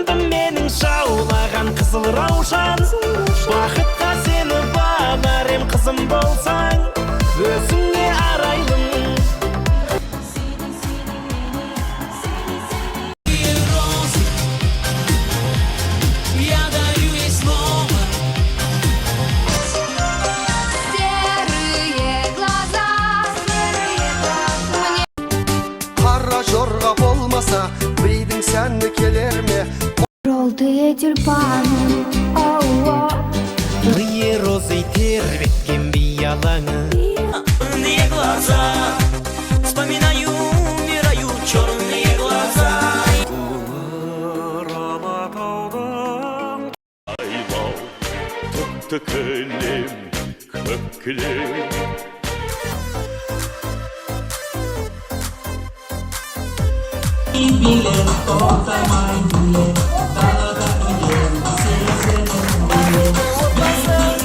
Жүрегімді менің жаулаған қызыл раушан. Бақытқа сені балар ем, қызым болсаң, өзіңе арайлым. Розы, я дарю ей слово. Серые глаза, серые глаза. Мне Қара жорға болмаса, бидің сәні келер ме? Желтые тюльпаны, оу. Мые розы тербеткен би алаңы. Черные глаза, вспоминаю, умираю, черные глаза. Қоңыр Алатаудың айлау түкті кілем, көк кілем. Билет тоқтамай билет, далада үйлен сезімім билет, билет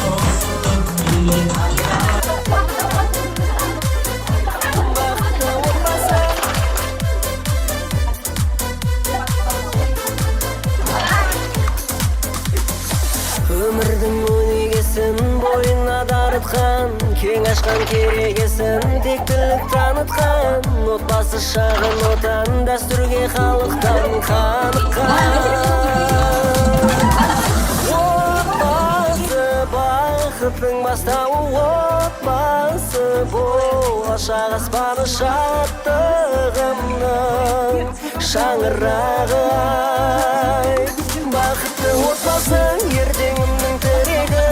қосылып билет. Бақытты отбасы. Өмірдің өнегесін бойына дарытқан, кең ашқан керегесін, тектілік танытқан, отбасы шағын отан, дәстүрге халықтан қаныққан. Отбасы бақыттың бастауы, отбасы болашақ аспаны, шаттығымның шаңырағы ай. Бақытты отбасы ертеңімнің тірегі,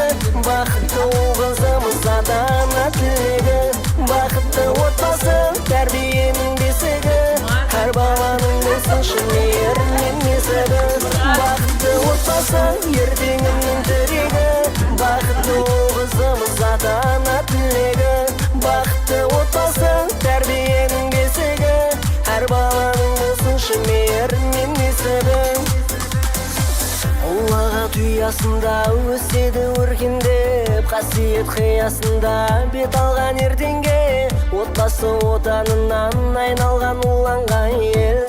бақытты ұл қызымыз ата ана тілегі. Бақытты отбасы тәрбиенің бесігі, әр баланың болсыншы мейірім мен несібі. Бақытты отбасы ертеңімнің тірегі, бақытты ұл қызымыз ата ана тілегі. Бақытты отбасы тәрбиенің бесігі, әр баланың болсыншы мейірім мен несібі. Ұлағат ұясында өседі өркендеп, қасиет қиясында бет алған ертеңге, отбасы отанынан айналған ұланға ел.